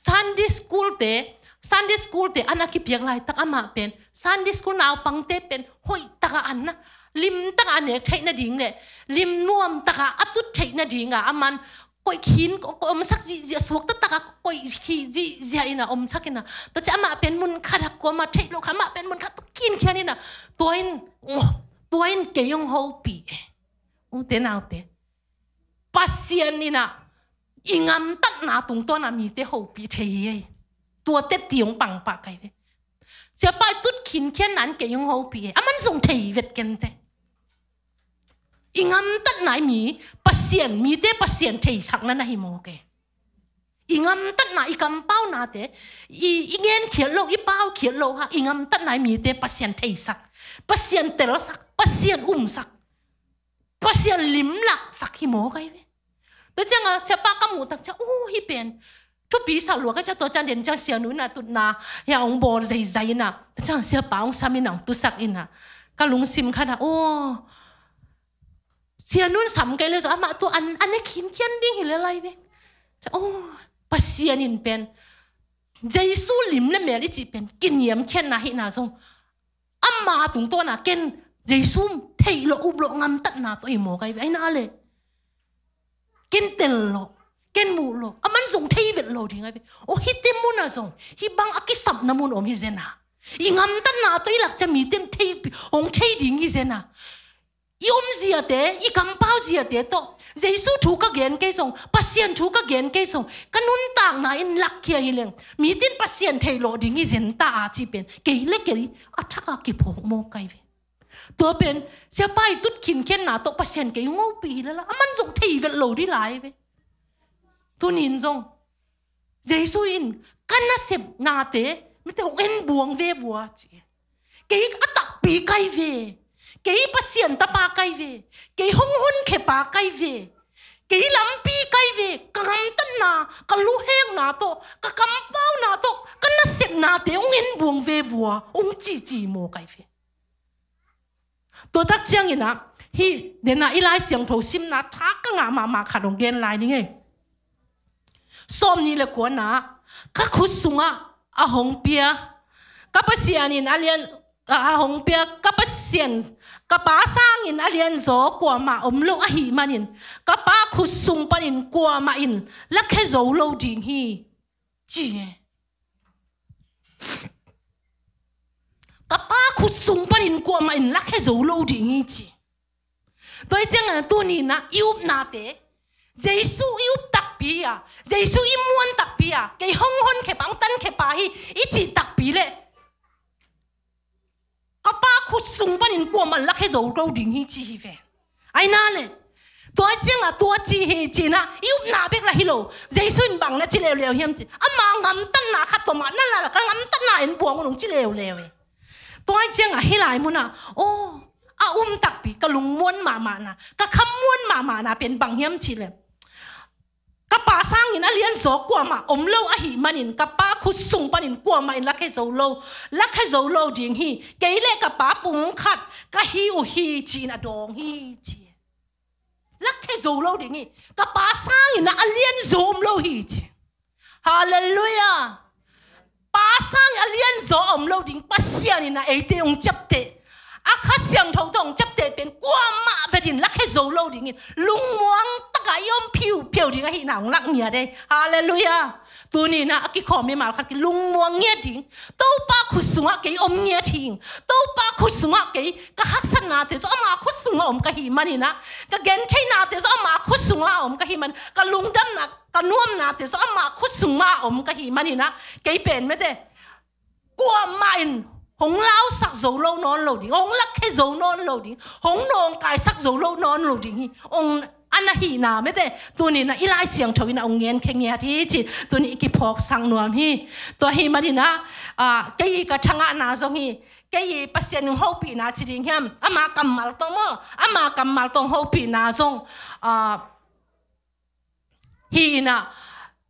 Sunday school te, Sunday school te, an a kipiak laitak amah pen, Sunday school naupangte pen, hoih takah an na, lim takah a nek theih nading leh, lim nuam takah a tut theih nadingah, aman, koih khin, ko-, ko-, omsak zihziah, suakta takah koih khi zihziah in ah omsak in ah. Tua ciang amah pen mun khat ah kuamah theih loh kha, amah pen mun khat tu khinkhian in ah. Tua in, oh, tua in kei hong hopih e. Ute naute. Pasian in ah, i ngamtatna tungtawn ah mite hopih thei hi e. Tua teci hong pang pah kai ve. Siapa i tut khinkhian na in kei hong hopih e. Aman zong thei vet kei teh. I ngamtatna i mi Pasian, mite Pasian theisakna na hi mawk e. I ngamtatna, i kampaunate, i, i ngenkhiat loh, i paukhiat loh ha, i ngamtatna i mite Pasian theisak, Pasian telsak, Pasian umsak, Pasian limlaksak hi mawk ai ve. Tua cianga ciapa ka muh tak cia, uh, hi pen thupi sa lua ka cia, tua ciang den ciang sianu ina tutna hia ong bawl zeizai ina, tua ciang siapa ong sam ina ong tusak ina, ka lungsim khana, uh, sianun sam kei le zong amah tua an, an ne khinkhian ding hi le lai ve. Cia, oh, Pasian in pen Jesu lim le mel i cih pen kiniamkhiatna hihna zong ama tungtawna ken Jesu theih loh, up loh ngamtatna tawh i mawk ai ve. Aina le ken tel loh, ken muh loh, aman zong thei vet lo ding ai ve. O, hite muna zong hi bang a kisapna mun om hi zena, i ngamtatna tawh i lakcia mite thei, hong thei ding hi zena. I omziate, i kampau ziate tawh Jesu thu ka gen kei zong, Pasian thu ka gen kei zong, ka nuntakna in lakkhia hi leng, mite in Pasian theih loh ding hi zenta a ci pen kei le kei a thak a kiphawk mawk ai ve. Tua pen siapa i tut khinkhianna tawh Pasian kei ngopih hi lala, aman zong thei vet lo dih lai ve. Tunin zong Jesu in ka nasepnate mite hong en buang ve vua ci. Kei a takpi kai ve, kei Pasian tapa kai ve, kei hong honkhepa kai ve, kei lampi kai ve, ka ngamtatna, ka luhekna tawh, ka kampauna tawh, ka nasepnate hong en buang ve vua hong cici maw kai ve. Tua tak ciangin ah, hih dena i Lai Siangtho simna tha ka ngah mahmah khat hong gen lai ning ei. Sawm nih le kuana, ka khut sungah a hong pia, ka Pasian in a lian, a, a hong pia, ka Pasian, ka Pa sangin a lianzaw kuamah om lo ahih manin, ka Pa khut sung panin kuamah in lakhia zo lo ding hi, ci e. Ka Pa khut sung panin kuamah in lakhia zo lo ding hi ci. Tua hi ciangin tuni-in ah i upnate, Jesu i up takpi a, Jesu i muan takpi a, kei hong honkhepa, hong tankhepa hi i cih takpi leh, ka Pa khut sung panin kuamah in lakhia zo lo ding hi ci hi ve. Aina le, tua hi ciangin tua ci hi ci-in ah i upna bek lah hi lo. Jesu in bang na ci leuleu hiam ci, ama ngamtatna khat tawh mah na la la, ka ngamtatna en buang un hong ci leuleu e. Tua hi ciangin hih lai munah, aw, a um takpi, ka lungmuan mahmahna, ka khammuan mahmahna pen bang hiam cih leh, ka Pa sangin a lianzaw kuamah om lo ahih manin, ka Pa khut sung panin kuamah in lakhia zo lo, lakhia zo lo ding hi. Kei le ka Pa pum khat ka hi uh hi ci-in a dawng hi ci. Lakhia zo lo ding hi. Ka Pa sangin ah a lianzaw om lo hi ci. Halleluiah. Pa sangin a lianzaw a om lo ding Pasian in ah eite hong ciapteh, a Kha Siangtho tawh hong ciapteh pen kuamah vetin lakhia zo lo dingin lungmuang takah i om phiuphiu ding ahihna hong lak ngiat ei. Halleluiah. Tuni-in ah a kikhawm mimal khat ki lungmuang ngiat ding. Topa khut sungah kei om ngiat hing. Topa khut sungah kei, ka haksatnate zong ama khut sungah om ka hih manin ah, ka gentheihnate zong ama khut sungah om ka hih manin, ka lungdamna, ka nuamnate zong ama khut sungah om ka hih manin ah, kei pen mete, kuamah in hong lausak zo lo nawn lo ding, hong lakhia zo nawn lo ding, hong nawngkaisak zo lo nawn lo ding hi. Hong a na hihna mete, tuni-in ah i Lai Siangtho in ah hong ngen khe ngiat hi ci, tuni i kiphawksak nuam hi. Tua hih manin ah, ah, kei i ka thangahna zong hi, kei i Pasian in hong hopihna ci ding hiam, ama kammal tawh maw, ama kammal tawh hong hopihna zong, ah, hi in ah,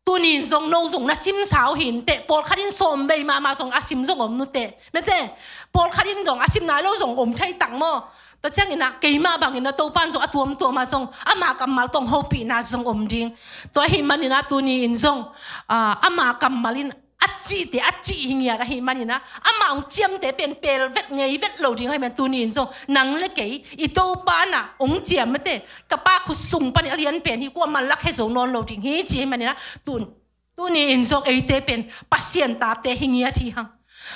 tuni-in zong no zong na simsa uh hi inteh, pawlkhat in sawm vei mahmah zong a sim zong om nuteh. Mete, pawlkhat in zong a sim nai lo zong om thei tak maw. Tua ciangin ah keimah bangin ah Topa in zong a tuamtuam ah zong ama kammal tawh hong hopihna zong om ding. Tua ahih manin ah tuni-in zong, ah, ama kammal in a cihte a cih hi ngiat ahih manin ah, ama hong ciamte pen pel vet ngei vet lo ding ahih manin tuni-in zong nang le kei i Topa in ah hong ciam mete, ka Pa khut sung panin a lian pen hi, kuamah in lakhia zo nawn lo ding hi ci ahih manin ah, tun, tuni-in zong eite pen Pasian tate hi ngiat hi hang.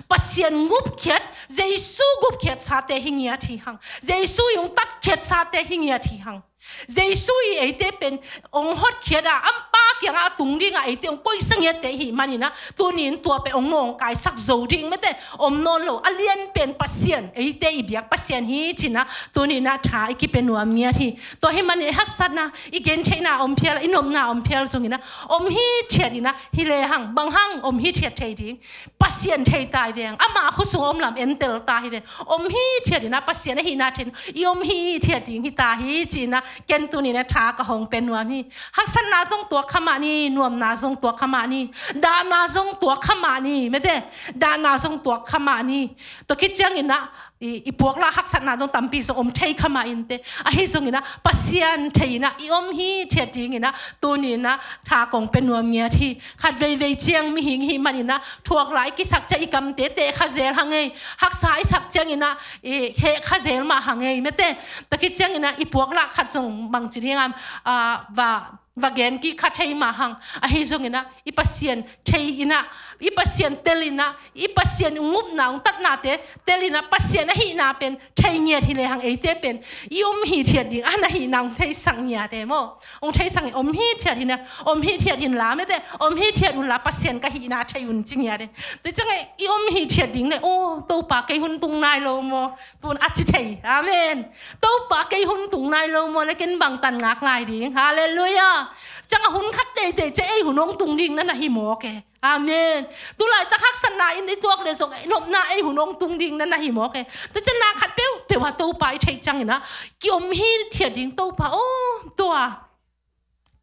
Pasian gupkhiat, Jesu gupkhiat sate hi ngiat hi hang. Jesu i hong tatkhiat sate hi ngiat hi hang. Jesu i eite pen hong hotkhiat a, a Pa kiangah a tung dingah eite hong koihsa ngiatte i hih manin ah, tuni-in tua pen hong nawngkaisak zo ding mete om nawn lo. A lian pen Pasian, eite i biak Pasian hi ci-in ah tuni-in ah tha i kipia nuam ngiat hi. Tua hih manin i haksatna, i gentheihna om phial, i nopna om phial zongin ah om hithiat in ah, hi lehang bang hang om hithiat thei ding? Pasian thei ta hi veng, ama khut sung om lam entel ta hi veng. Om hithiat in ah Pasian ahihna thei in i om hithiat ding hi ta hi ci-in ah ken tuni-in ah tha ka hong pia nuam hi. Haksatna zong tuak kha mah ni, nuamna zong tuak kha mah ni, dahna zong tuak kha mah ni mete, dahna zong tuak kha mah ni. Tua khit ciangin ah i, i puak lah haksatna zong tampi zong om thei kha mah in teh. Ahi zongin ah Pasian thei in ah i om hithiat dingin ah tuni-in ah tha kong pia nuam ngiat hi. Khat veivei ciang mihing i hih manin ah thuak lah i kisak ciang i kamte teh kha zel hang ei. Haksa i sak ciangin ah i heh kha zel mah hang ei mete. Tua khit ciangin ah i puak lah khat zong bangci ding hiam, ah, va, va gen kik kha thei mah hang. Ahi zongin ah i Pasian thei in ah, i Pasian tel in ah, i Pasian hong upna hong tatnate tel in ah Pasian ahihna pen thei ngiat hi lehang eite pen i om hithiat ding a na hihna hong theisak ngiat e maw. Hong theisak ngiat, om hithiat hi na, om hithiat hi inla mete, om hithiat unla Pasian ka hihna thei un ci ngiat e. Tua ciangah i om hithiat ding le, aw Topa kei hun tung nai lo maw, tun a ci thei. Amen. Topa kei hun tung nai lo maw le ken bangtan ngak lai ding? Halleluiah. Ciangah hun khat teitei ciang ei hun hong tung ding na na hi mawk e. Amen. Tulaitak haksatna in i tuak le zong nopna ei hun hong tung ding na na hi mawk e. Tua ciang na khat peuhpeuh ah Topa i theih ciangin ah ki om hithiat ding. Topa aw, tua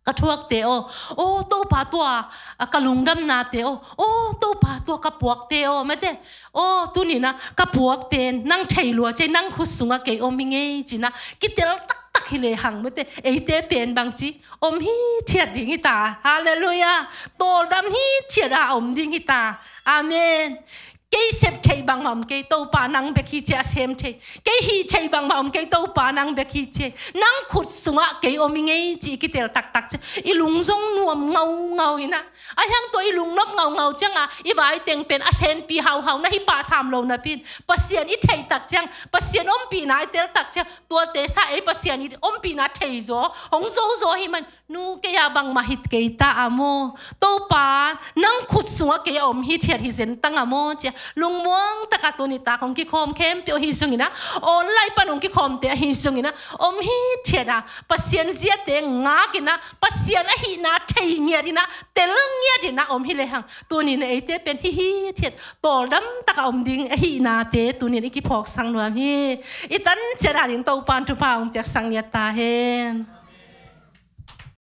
ka thuakte aw, aw Topa tua, ah, ka lungdamnate aw, aw Topa tua ka puakte aw mete, aw tuni-in ah ka puakte nang thei lua ciang nang khut sungah kei om hi ngei ci-in ah kitel taktak hi lehang mete, eite pen bangci om hithiat ding hi ta. Halleluiah. Tawldam hithiat a om ding hi ta. Amen. Kei sep theih bangmah om kei, Topa nang bek hi ci-a sem thei. Kei hih theih bangmah om kei, Topa nang bek hi ci-a, nang khut sungah kei om hi ngei ci-a i kitel taktak ciang i lung zong nuam ngaungau in ah, a hiang tua i lungnop ngaungau ciangah i vai teng pen a senpi hauhau na hi pah sam lo napi-in Pasian i theih tak ciang, Pasian ompihna i tel tak ciang, tuate sa ei Pasian i ompihna thei zaw, hong zo zaw hi man. Nu, kei a bangmah hi kei ta a maw, Topa nang khut sungah kei a om hithiat hi zen tang a maw ci-a lungmuang takah tuni tak hong kikhawm khempeuh ahi zongin ah, online pan hong kikhawmte ahi zongin ah om hithiat a, Pasian ziate ngak in ah, Pasian ahihna thei ngiat in ah, tel ngiat in ah om hi lehang tuni-in ah eite pen hi hithiat, tawldam takah om ding ahihnate tuni-in i kiphawksak nuam hi. I tan ciat a ding Topa in thupha hong piaksak ngiat ta hen.